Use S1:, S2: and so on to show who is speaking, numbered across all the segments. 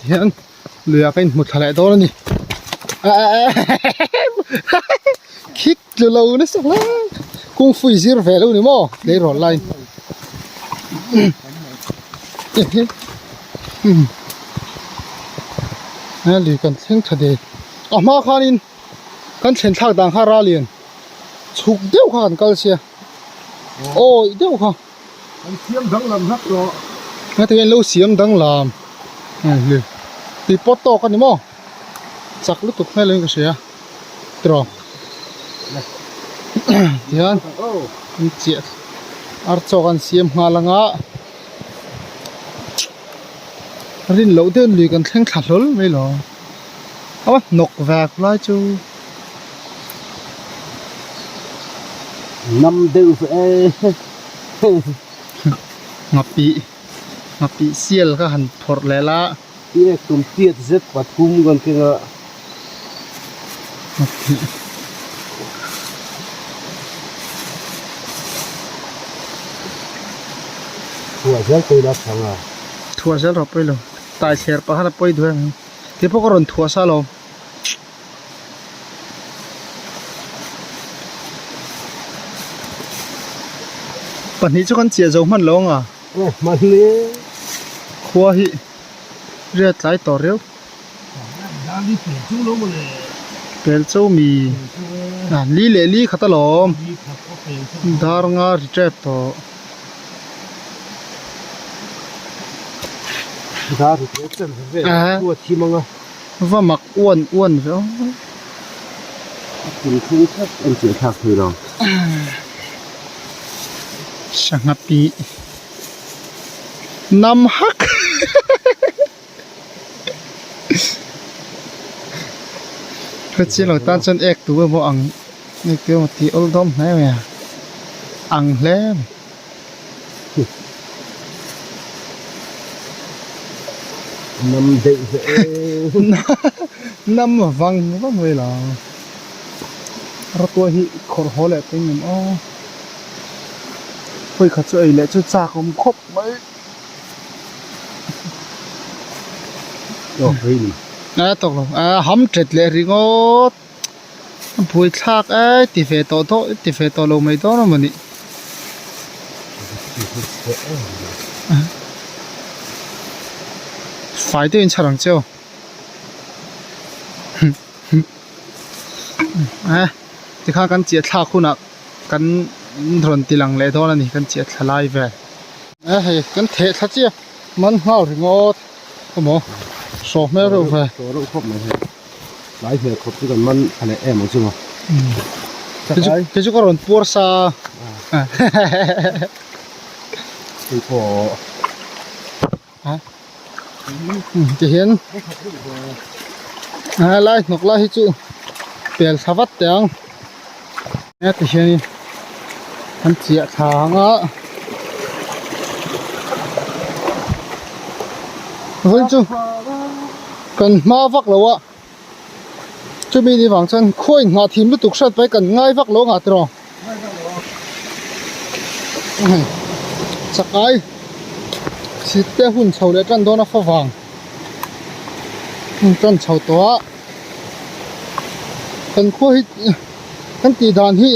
S1: Tihian luiah ka inhmu thla leh dawn a ni. Khik tlu lo nasa hle. Kung fu i zir ve lo ni maw tleirawl laiin. Lui kan thleng tha dei. A hma khanin kan thlen thlak dan kha ral lian chhuk deuh kha kan kal sia. Awi deuh kha.
S2: An siam danglam hlak tawh.
S1: Heti hian lo siam danglam hli tui pawt tawk a ni maw chak lutuk hmel in ka hria tiraw tihian an chiah ar chaw an siam nghal anga rin loh deuhin lui kan thleng thla hlawl mai lo a hnawk ve khawlai chu.
S2: Nam deuh e.
S1: Nghapih nghapih sial kha han phawrh leh la.
S2: Tia tum tiat zet pathum kan keng a.
S1: Nghapih.
S2: Thuah zel pawi la chhang a.
S1: Thuah zel rawh pawi lo. Tai thler pah khan a pawi duh em. Keipawh ka rawn thuah sa lo. Pahnih chu kan chiah zo hman lo ang a.
S2: Aw hman hle.
S1: Khua hi riat tlai tawh riau. Pel cho mi li leh li khat alawm. Dar nga ri tep tawh.
S2: Dar ri tep chan vel khua thim ang a.
S1: Va mak uan uan ve aw.
S2: A kum thleng thlap en chiah thlak thei lo.
S1: Sangha pi nam hak. Hre chiang lo tan chuan ek tu emaw ang ek tu emaw tih awl dawm hle mai a ang hle mai.
S2: Nam deuh ve e.
S1: Nam vang vang mai lo. Rawtuai hi khawrh haw leh teng em aw. Hawi khat chu ei leh chu chak awm khawp mai.
S2: Aw hei ni.
S1: A tawk lo. A ham tet leh ringawt. A buai thlak e ti ve tawh daw ti ve tawh lo mai dawn a mawni. Fai deuhin chhar ang che aw. E tikhan kan chiah thlak hunah kan rawn ti lang leh dawn a ni kan chiah thla lai vel. E hei kan theh thla chiah man nghal ringawt emaw saw hmel reuh ve.
S2: Saw reuh khawp mai hei. Tlai hmel khawp chu kan man tha leh em ang chu maw.
S1: Kei chu ka rawn puar sa a.
S2: Hei pawh.
S1: Tihian a lai hnawk lai hi chu pel thla vat teh ang. Tihianin an chiah thla ang a. Vawiin chu kan hma vak lo a chumi ni vang chuan khuain nghah thim lutuk hriat pai kan ngai vak lo ngah tiraw chakai chhit te hun chho leh tan dawn a fa vang hun tan chho tawh a kan khua hi kan tih dan hi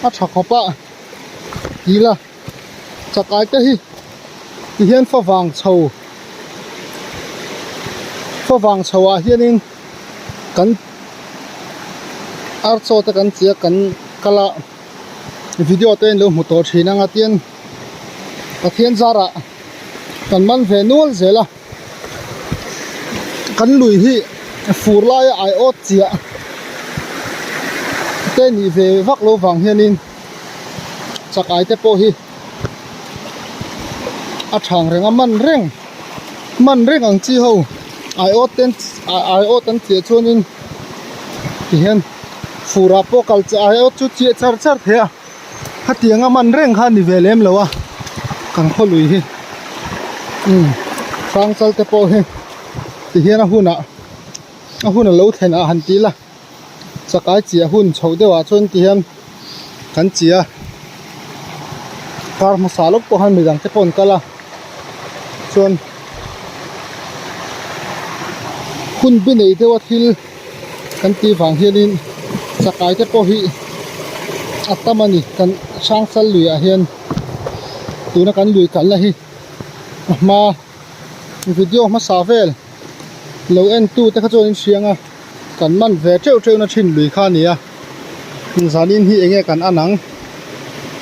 S1: a tha khawp a ti ila. Chakai te hi ti hian favang chho favang chho ah hianin kan archaw te kan chiah kan kal a video te in lo hmu tawh thin ang a tin Pathian zarah kan man ve nual zel a kan lui hi fur laia aiawt chiah te nih ve vak lo vang hianin. Chakai te pawh hi a thang reng a man reng man reng ang chi ho aiawt ten aiawt an chiah chuanin tihian furah pawh kal che aiawt chu chiah char char thei a khatiang a man reng kha a ni ve lem lo a kan khaw lui hi umm hrangchal te pawh hi tihian a hunah a hun a lo thlen ah han ti ila. Chakai chiah hun chhoh deuh ah chuan ti hian kan chiah a kar hmasa lawk pawh khan midang te pawh an kal a chuan Hun bi nei deuha thil kan tih vang hianin chakai te pawh hi a tam a ni kan Hrangchal luiah hian tuna kan lui kalna hi a hma video hmasa vel lo en tu te kha chuan in hriang a kan man ve teuh teuh na thin lui kha a ni a zanin hi eng nge kan an ang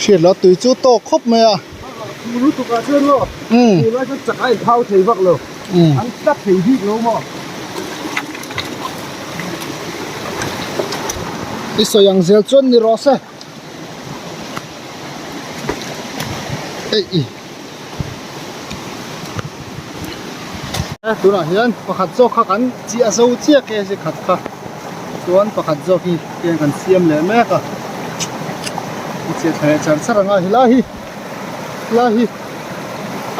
S1: hriat loh a tui chu tawk khawp mai a.
S2: An tla thei bik lo maw?
S1: I sawi ang zel chuan ni rawh se. Ei. Tunah hian pakhat zawk kha kan chiah zo chiah ke si khat kha. Chuan pakhat zawk hi tiang kan siam leh mek a. I chiah thla leh char char anga helai hi. Lai hi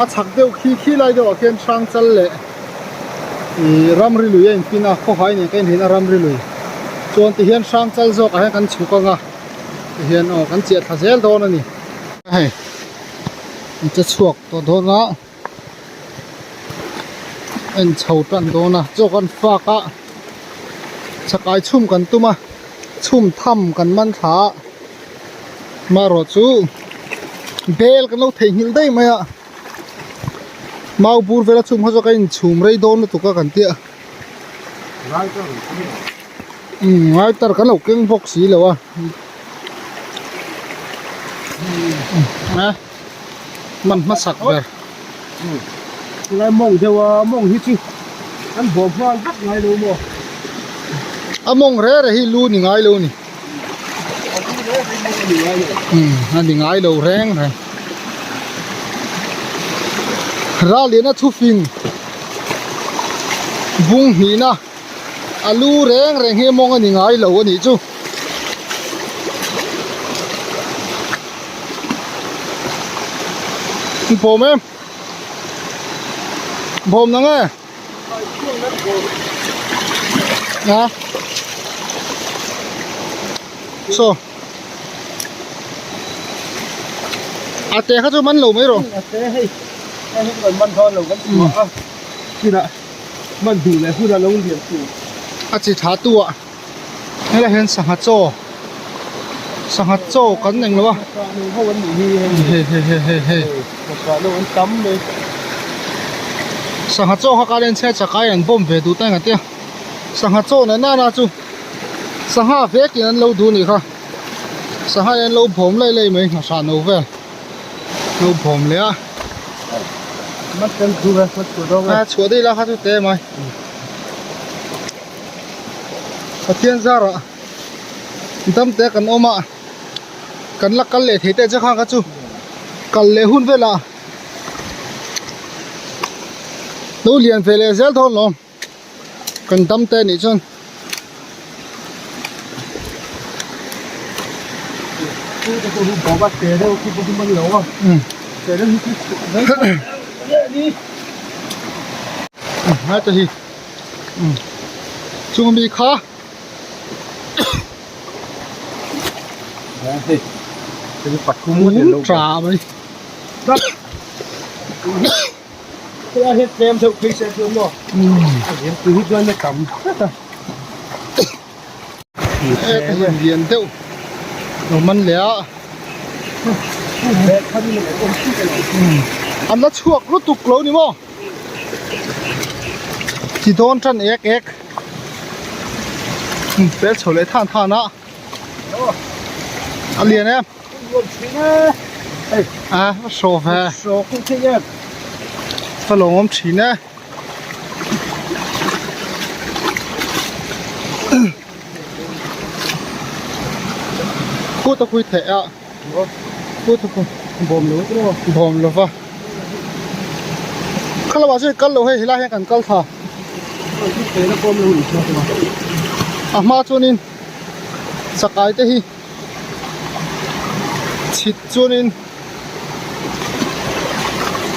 S1: a chhak deuh khi khi lai deuh ah khian hrang chal leh ih ramri lui a inpin a khawhai nen ka inhen a ramri lui chuan ti hian hrang chal zawk ah hian kan chhuk ang a ti hian aw kan chiah thla zel dawn a ni hei an che chhuak tawh dawn a a in chho tan dawn a chaw kan fak a chakai chhum kan tum a chhum tham kan man thla a. Marawh chu bel kan lo theihnghilh daih mai a mau bur vela chhum kha chu ka inchhum rei dawn lutuk a kan tia umm lighter kan lo keng bawk si lo a a hman hmasak ber
S2: Tunlai mawng deuh a mawng hi chu an bawm nghal vak ngai lo maw
S1: a mawng reh reh hi lu ni ngai lo ni. A ni ngai lo reng reng Ralliana thufing bung hnihna a lu reng reng hi mawng a ni ngai lo a nih chu. Bawm em bawm na nge. A saw a te kha chu man lo mai rawh
S2: a te hei hei hi kan man dawn lo kan chhuah a chinah man duh leh hun a lo lian tur
S1: a chi tha tu ah helai hian sangha chaw sangha chaw kan eng lo a hei hei hei hei hei sangha chaw kha kal en chhe chakai an bawm ve duh ta eng tia sangha chaw na nana chu sangha vekin an lo duh nih kha sangha hi an lo bawm lai lai mai hna no vel lo bawm leh a a chhuah daih la kha chu te mai. Pathian zarah dam te kan awm a kan la kal leh thei te che kha kha chu kal leh hun velah lo lian ve leh zel dawn lawm kan dam te anih chuan. Hmai te hi. Chung mi kha um tha mai he ka hian lian deuh lo man leh a an la chhuak lutuk lo ni maw. Ti dawn tan ek ek pel chho leh than than a a lian em a a hraw ve ka lo awm thin e kut a khui theih a kut a khui bawm lo va. Kha lamah chuan kal lo hei helai hian kan kal thla a hma chuanin chakai te hi chhit chuanin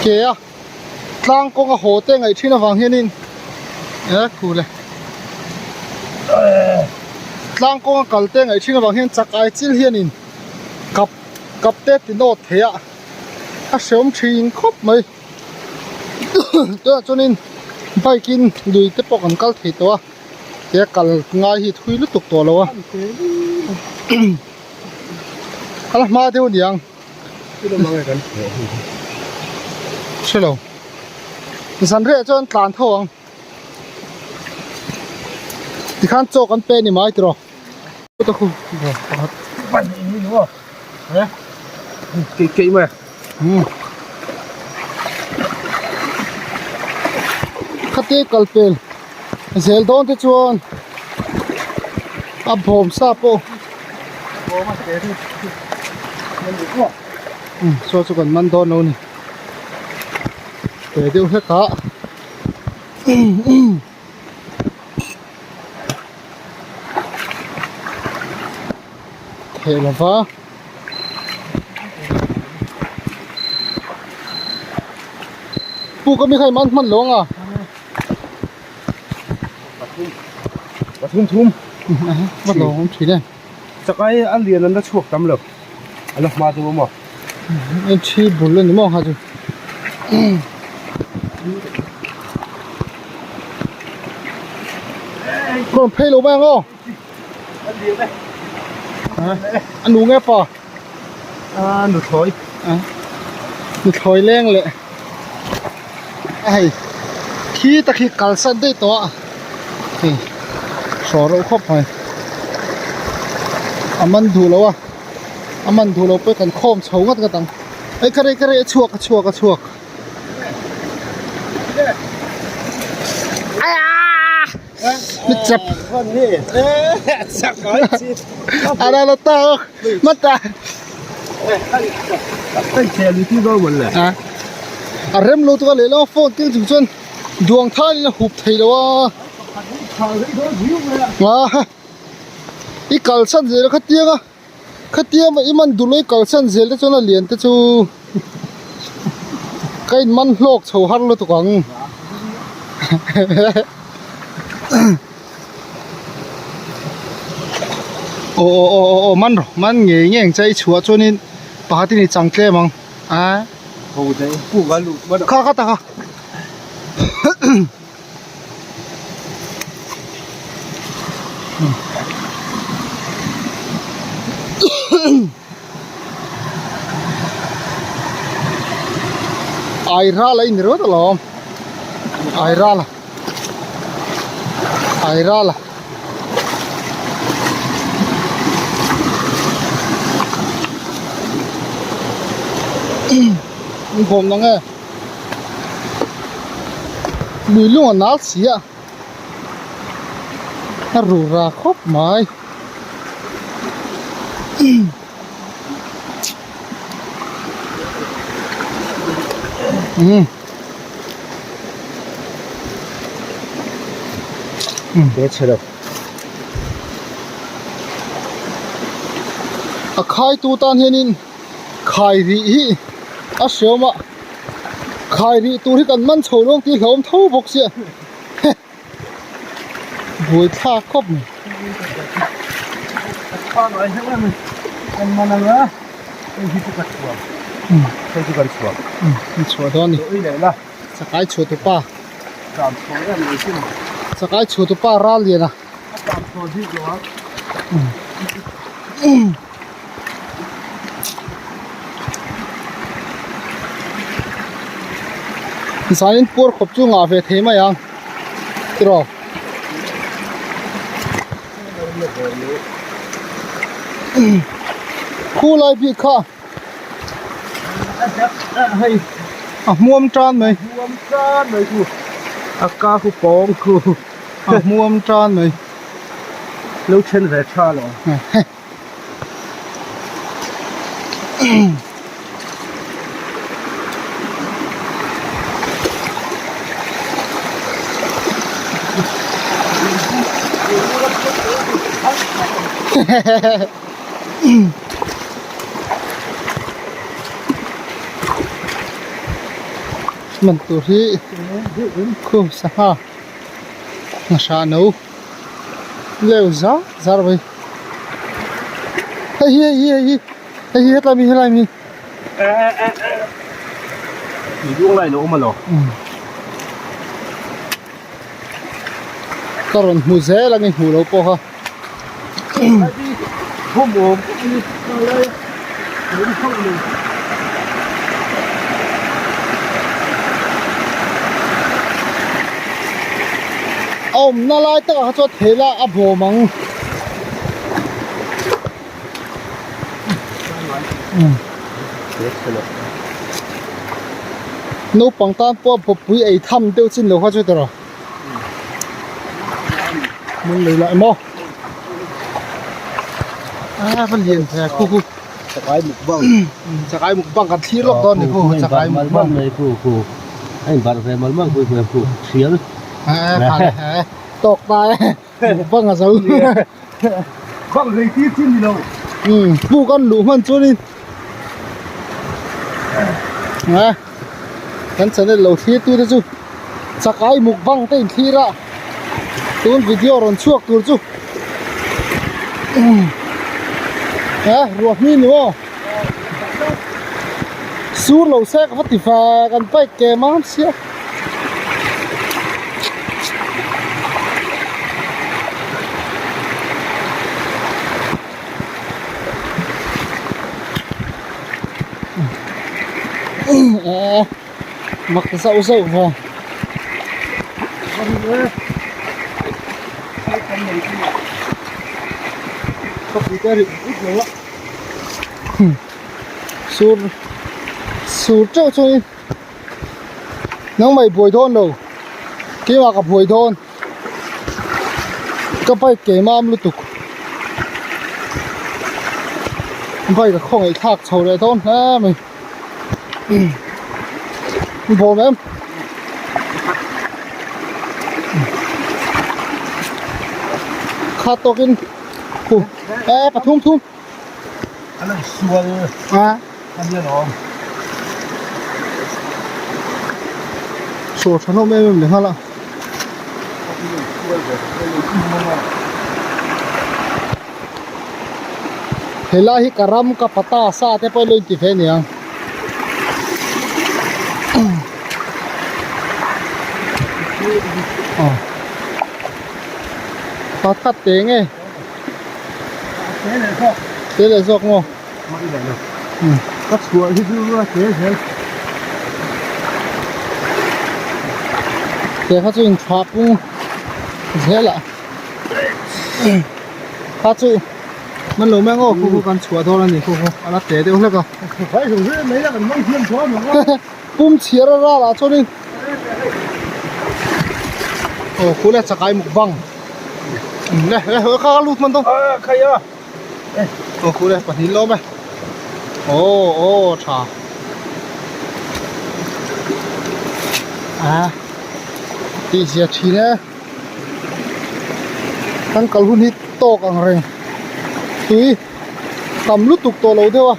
S1: ke a tlang kawng a haw te ngaih thin avang hianin e khu le tlang kawng a kal te ngaih thin avang hian chakai chil hianin kap kap te ti nawt thei a. A hreawm thin khawp mai tunah chuanin. Bike in lui te pawh kan kal thei tawh a he kal ngai hi thui lutuk tawh lo a a la hma deuh aniang hrelo zanriah chuan tlan tho ang tikhan chaw kan pe a ni mai tiraw. Khate kal pel zel dawn te chuan a bawm sa pawh saw chu kan man dawn lo a ni te deuh hlek a. Theh lova puk ami kha i man hman lo ang a
S2: pathum thum
S1: va lo awm thin e
S2: chakai a lian an la chhuak tam lo a la hma chu maw
S1: thi bul a ni maw kha chu. Rawn phei lo mai ang aw. A nu nge pa?
S2: A nu thlawi.
S1: Nu thlawi leng leh. A hei khi tak hi kalsan daih tawh a. Hei hraw reuh khawp mai. A man duh lo a. A man duh lo pawh kan khawm chho ngat ngat ang. Ei ka rei ka rei a chhuak a chhuak a chhuak. Mi chap. Ara la ta mata. A rem lo tu ka leh lo phone keng chung chuan duang than in a hup thei lo a. I kalsan zel a khatiang a. Khatia i man duh lawih kalsan zel te chuan a lian te chu ka in man hlawk chho har lutuk ang. Aw aw aw aw aw man rawh man ngei ngei ang che i chhuah chuanin pakhat in i chang tlem ang a. Kha kha ta kha. Ai ral a in ringawt alawm ai ral a ai ral a inkhawm na nge. Lui lung a nal si a a ru ra khawp mai umm a khai tu tan hianin khai rih hi a hriawm a khai rih tur hi kan man chho luang tih hlauhawm tho bawk sia buai thlak khawp mai. Chakai chhuah tu pa chakai chhuah tu pa ral lian a. Zanin puar khawp chu ngah ve thei mai ang tiraw khu lai bik kha a hmuam tan mai
S2: a ka khu pawng khu
S1: a hmuam tan mai
S2: lo then ve tha lo.
S1: Man tur hi khu sangha hna no. Leu zar zar mai hei hi hei hi hei hi hei hi hetlai mi helai mi
S2: Tui duang lai lo awm alo.
S1: Ka rawn hmu zel ang i hmuh loh pawh kha. A awmna lai takah kha chuan thei la a bawm ang. Naupang tan pawh bawppui ei tham deuh chin lo kha chu tawrh a. Mun lei lah emaw a va lian ve khu khu
S2: chakai mukbang
S1: chakai mukbang kan thlir lawk dawn ni khu chakai mukbang
S2: mai khu khu a in barh ve mal mal khu khu khu thial
S1: a kha le tawk ta e mukbang a zo
S2: bang rei tir chin ni lo
S1: puk an luh hman chuanin a kan channel lo thlir tu te chu chakai mukbang te in thlir a tun video rawn chhuak tur chu a ruah hmi ni maw sur lo se ka va ti fa kan bike ke mam sia. Mak zauh zauh va. Sur sur teuh chuan nangmah i buai dawn lo keimah ka buai dawn. Ka bike ke mam lutuk bike a khawngaih thlak chho leh dawn hle mai bawm em kha tawkin khu e pathum thum
S2: a lang sual
S1: a
S2: a nia lawm
S1: saw thanawm em em leh nghal a. Helai hi ka ram ka pata sa te pawh ilo inti ve aniang aw pakhat te nge te leh zawk maw
S2: ka chhuah hi chu a te zel
S1: te kha chu inthlah pung zel ah kha chu man lo mai ang aw khu khu kan chhuah dawn a ni khu khu a la te deuh hlek a pum chhiar a ral ah chuanin aw khu le chakai mukbang le le kha kha lut man dawn Aw khu le pahnih lawm e aw aw tha a tih zia thin e kan kal hun hi tawk ang reng tui tam lutuk tawh lo deuh a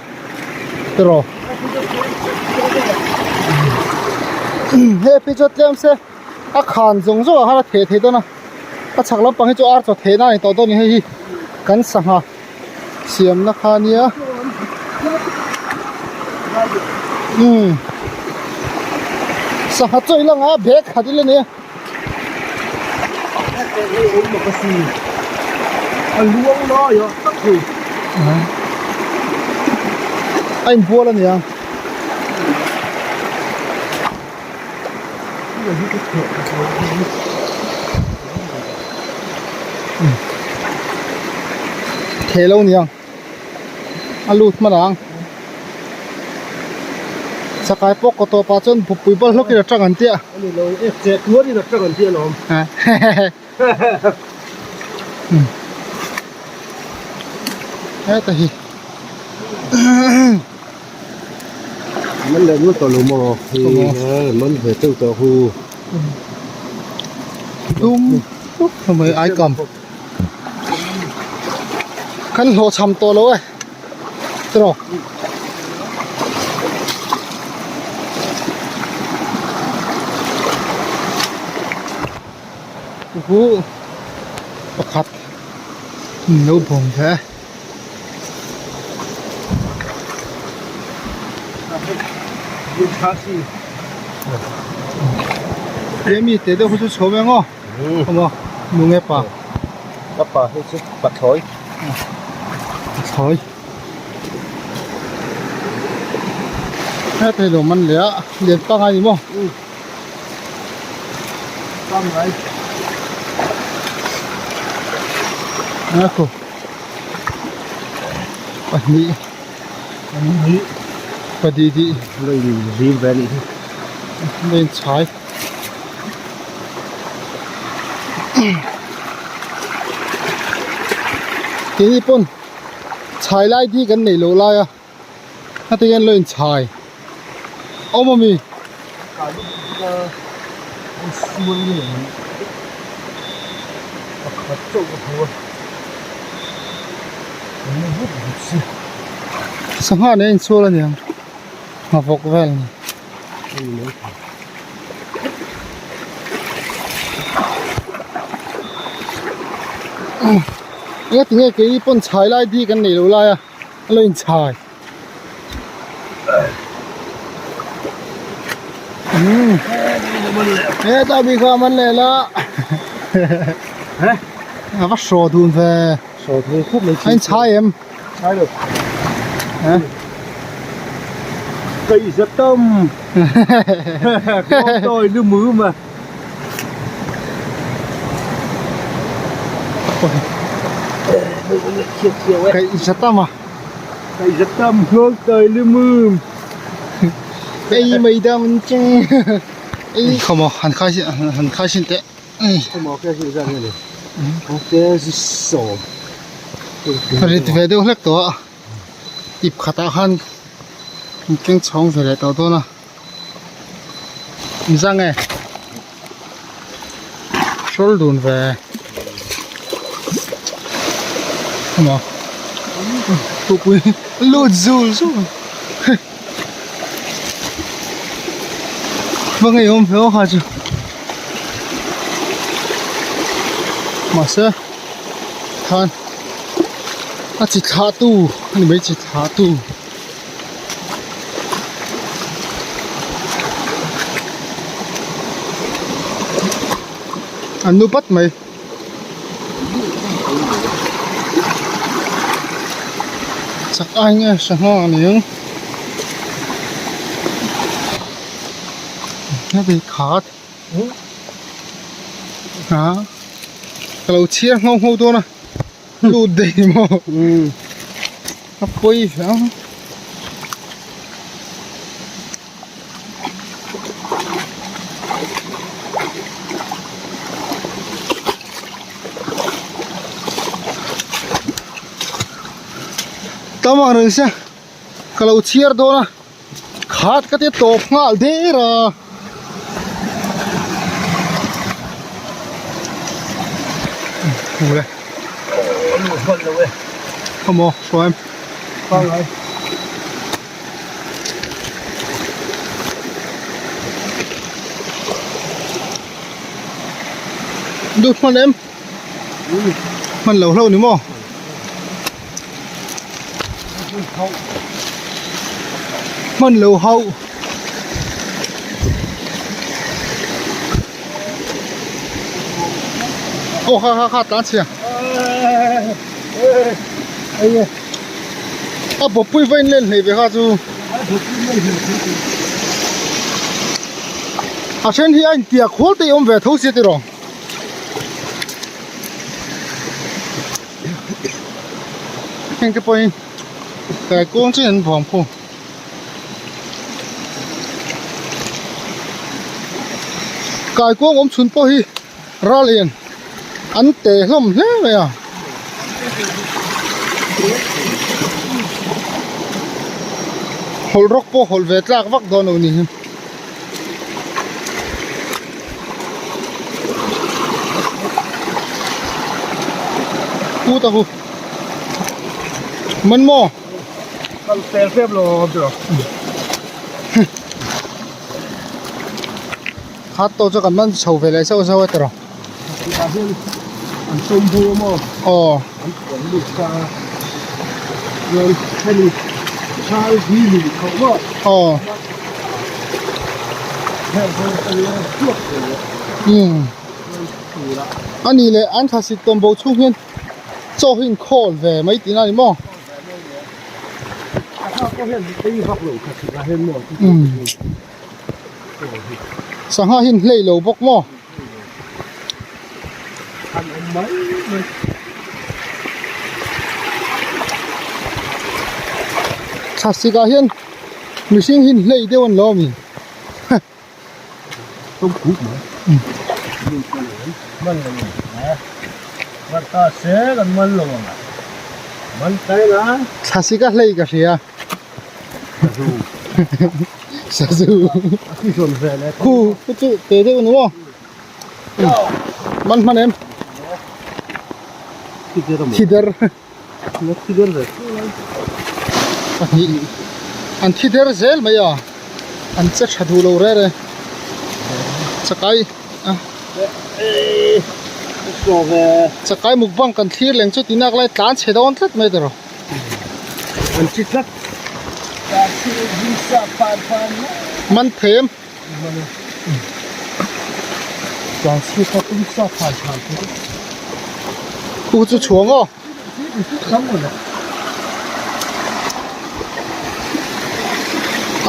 S1: tiraw hei phei chu tlem se a khan zawng zawng ah khan a theh thei dawn a. A chhak lampang hi chu ar chaw theihna a ni tawh dawn a ni hei hi kan sangha siamna kha ania umm sangha chaw ila nga bag khat ila nia. A inbual a nia. Thei lo niang a lut hman ang chakai pawh kaw tawpah chuan bawkpui bal hlawkin a tang an tia heta hi.
S2: Man leh ngawt tawh lo maw hei man ve teuh tawh hu
S1: tum mai ai kam kan hlawh cham tawh lo e tiraw hu pakhat lo bawm ve. Tlem mi te deuh hi chu chho ve ang aw awm aw. Nu nge pa?
S2: Ka pa hi chu pathlawi.
S1: Pathlawi. Heta hi lo man leh a, lian pangngai ni maw?
S2: Pangngai.
S1: A khu. Pahnih.
S2: Pahnih.
S1: Pahnih dih.
S2: Lo in zim ve a nih hi.
S1: Lo in chhai. Keini pawn chhai lai di kan neih loh lai a heti hian lo in chhai awm a mi. Sangha nen a inchhual a niang nghavawk vel a ni. Enga tinge kei pawn chhai lai di kan neih loh lai a a lo inchhai umm heta mi kha man leh la a va hraw dun ve
S2: hraw thei khawp mai
S1: a inchhai em.
S2: Chhai lo. Hả? Cây rất tâm. Con tôi nó mứ mà.
S1: Cây rất tâm à?
S2: Cây rất tâm, hướng tới lư mư.
S1: Cây mày đâm chăng. Không mà, hắn khai xin, hắn khai xin tệ. Rit ve deuh hlek tawh a ip khatah khan in keng chhawng ve leh tawh dawn a in zang e hrawl dun ve emaw tupui lut zul zul va ngeiawm hle kha chu mahse khan a chi thlah tu a ni mai chi thlah tu an nu pat mai. Chak ai nge sangha a ni ang heti khat a ka lo chhiar nghauh nghauh dawn a lut daih ni maw a pawi hle ang. Tam ang reng sia ka lo chhiar dawn a khat ka ti tawp nghal der a. Khawmaw hruaim. Dut hman em? Hman lo hlo ni maw? Hman lo hauh. Aw kha kha kha tlan chhia. A bawpui va inlen hlei ve kha chu. A then hi a intiak hual te hi awm ve tho sia tiraw. Heng te pawhin kaikuang chin an vawng phu. Kaikuang awm chhun pawh hi ral hian an te hlawm hle mai a. Hawlh rawk pawh hawlh ve tlak vak dawn lo ni hi. Pu ta hu. Man maw?
S2: Kal fel fep lo awm tawh.
S1: Khat tawh chu kan man chho ve leh zauh zauh a tiraw.
S2: Tah hian an sawm bo a maw?
S1: Aw.
S2: An kawm lut ta a. Chuan hemi chal hi lui khauh maw?
S1: Aw.
S2: Heng ho a nia chhuak thei a.
S1: Umm. A nih leh an thlasik tawm bo chhung hian chaw hi inkhawl ve mai tihna a ni maw? Sangha hi inhlei lo bawk maw? Thlasik ah hian mihring hi inhlei deuh an lo a mi? Thlasik a hlei ka hria. Sazu. Khu khu chu te deuh ni maw? Man hman em? Thi der. Pahnih an thi der zel mai a an che tha duh lo re re chakai a chakai mukbang kan thlir leng chu tinak lai tlan chhe dawn tlat mai tawh
S2: an thi tlat
S1: man them Khu chu chhuang aw.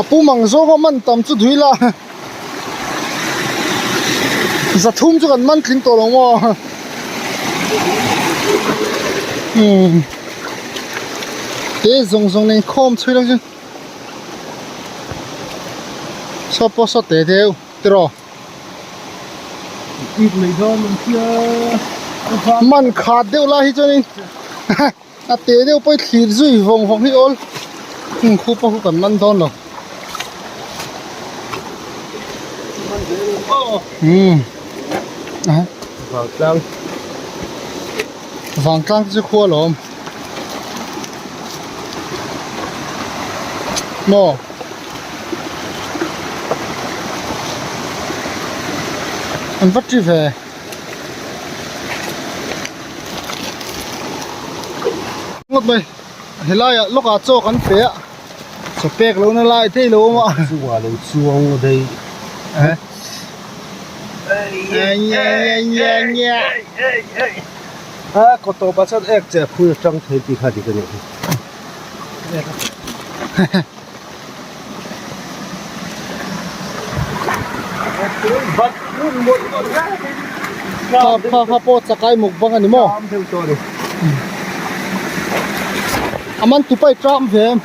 S1: A pum ang zawng a man tam chu dui la. Zathum chu kan man tling tawh lo maw. Umm. Te zawng zawng nen khawm chhui lang chu. Saw pawh saw te deuh tiraw. Man khat deuh lai hi chuanin a te deuh pawh i thlir zui vawng vawng hi awl heng khu pawh khu kan man dawn lo umm
S2: vangtlang
S1: vangtlang te chu khua a lo awm maw. An va ti ve. Ngawt mai helaiah lawkah chaw kan pe a chaw pek lohna lai thei lo awm a.
S2: Chungah lo chuang daih. A kaw tawpah chuan ek che phul atang thei tih kha dik a nih hi.
S1: Kha kha kha pawh chakai mukbang a ni maw? A man tupa i tram ve em?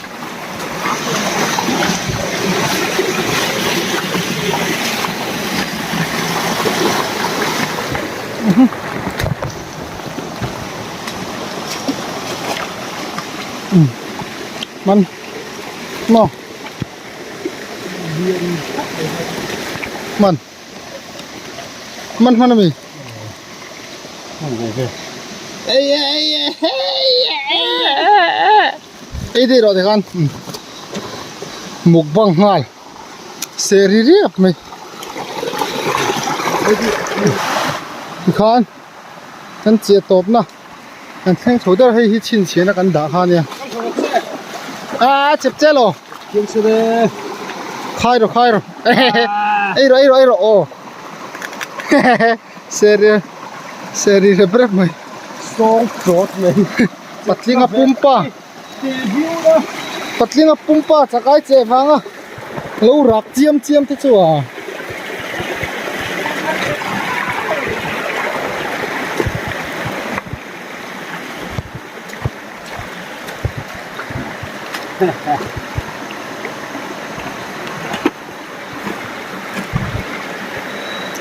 S1: Man maw man man hman ami ei dei rawh tikhan mukbang nghal se ri riap mai tikhan kan chiah tawp na. Kan thleng chho der hei hi chhinchhiahna kan dah kha ania. A chep che lo. Khai rawh khai rawh. Ei rawh ei rawh ei rawh aw. Seri seri rep rep mai.
S2: Sawng chawt mai.
S1: Patlinga pumpa. Patlinga pumpa chakai che vanga lo rak chiam chiam te chu a.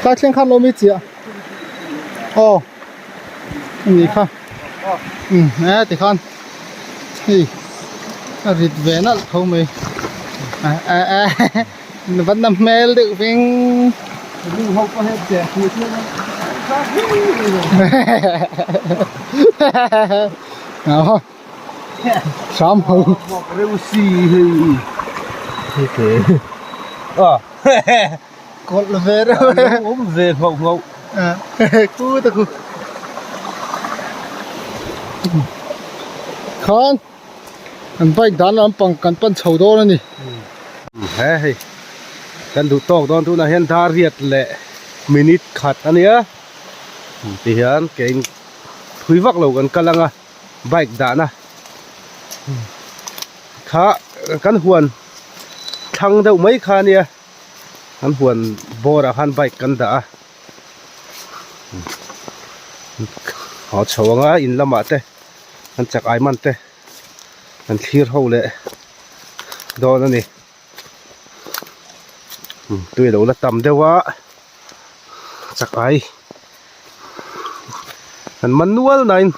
S1: Tlai thleng khan lo mi chiah. Aw. Ni kha. Um e tikhan hei a rit ve nalh tho mai a a a van na hmel deuh veng hram ho kawlh ve reuh e
S2: awm ve nghauh nghauh
S1: ku ta ku khan an bike dan lampang kan pan chho dawn a ni
S2: he hei kan duh tawk dawn tunah hian dar riat leh minute khat a nia. Tihian kein thui vak lo kan kal anga bike dahna kha kan huan thlang deuh mai kha ania kan huan bawr ah khan bike kan dah a haw chho anga in lamah te an chak ai man te an thlir ho leh dawn a ni tui lo la tam deuh a chak ai kan man nual nain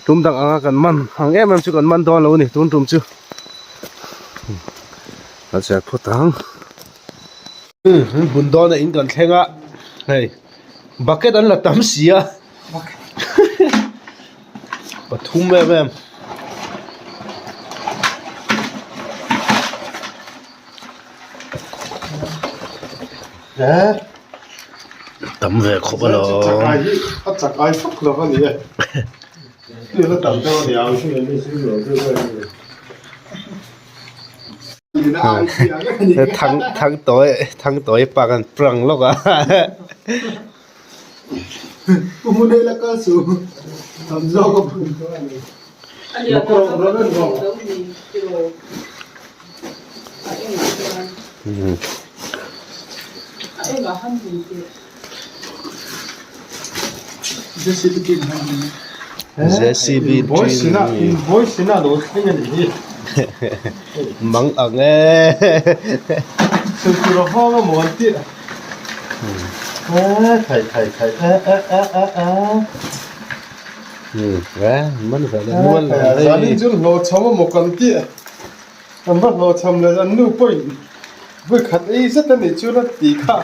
S2: tum dang anga kan man ang em em chu kan man dawn lo a ni tun tum chu kan chhiar phawt ang hmun dawn a in kan thleng a hei bucket an la tam si a pathum em em. Tam ve khawp a lo.
S1: A chak ai fak lo a ni e. Tam deuh a ni ang.
S2: Thang thang tawi thang tawi pa kan prank lawk a. JCB mang ang e.
S1: Zanin chu hlawhchham emaw kan tih an va hlawhchham leh an nu pawhin vawi khat ei zet a nih chu la tih kha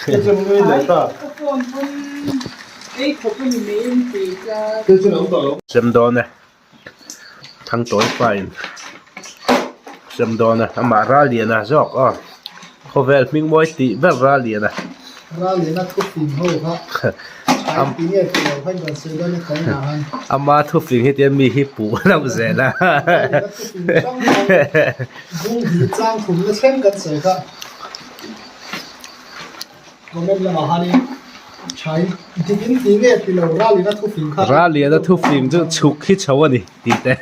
S1: hei chu an nui leh ta.
S2: Sem dawn e Thangtawi pain sem dawn a amah Raliana zawk aw khawvel hming mawi tih ber Raliana.
S1: Raliana thufing ho kha tha ti nge ti lo khan kan sawi dawn a kan inah han.
S2: Ama thufing hi tian mi hi puh lo zel a.
S1: Raliana thufing hrang hrang bung hi chang khumna thleng kan sawi kha. Comment lamah hanin thain dik in ti nge ti lo Raliana thufing kha.
S2: Raliana thufing chu chhuk hi chho a ni tih te.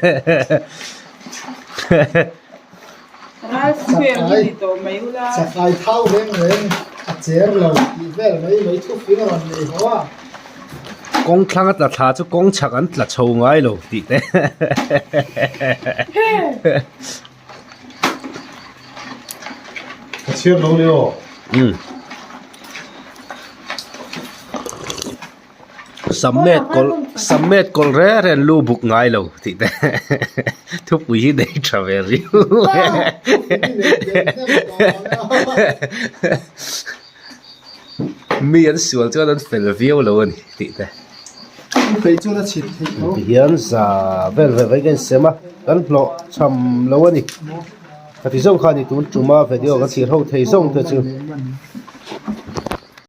S1: Chakai thau reng reng a cher lo tih vel mai mai thufing a rawn nei ho a.
S2: Kawng thlang a tla thla chu kawng chhak an tla chho ngai lo tih te.
S1: Ka chhiar lo ni aw.
S2: Umm. Sammet kawlh sammet kawlh reng reng lu buk ngai lo tih te thupui hi nei tha ve riau mi an sual chuan an fel viau lo a ni tih te. Tihian za vel ve ve hian sem a kan hlawh cham lo a ni ka ti zawng kha a ni tun tuma video ka thlir ho thei zawng te chu.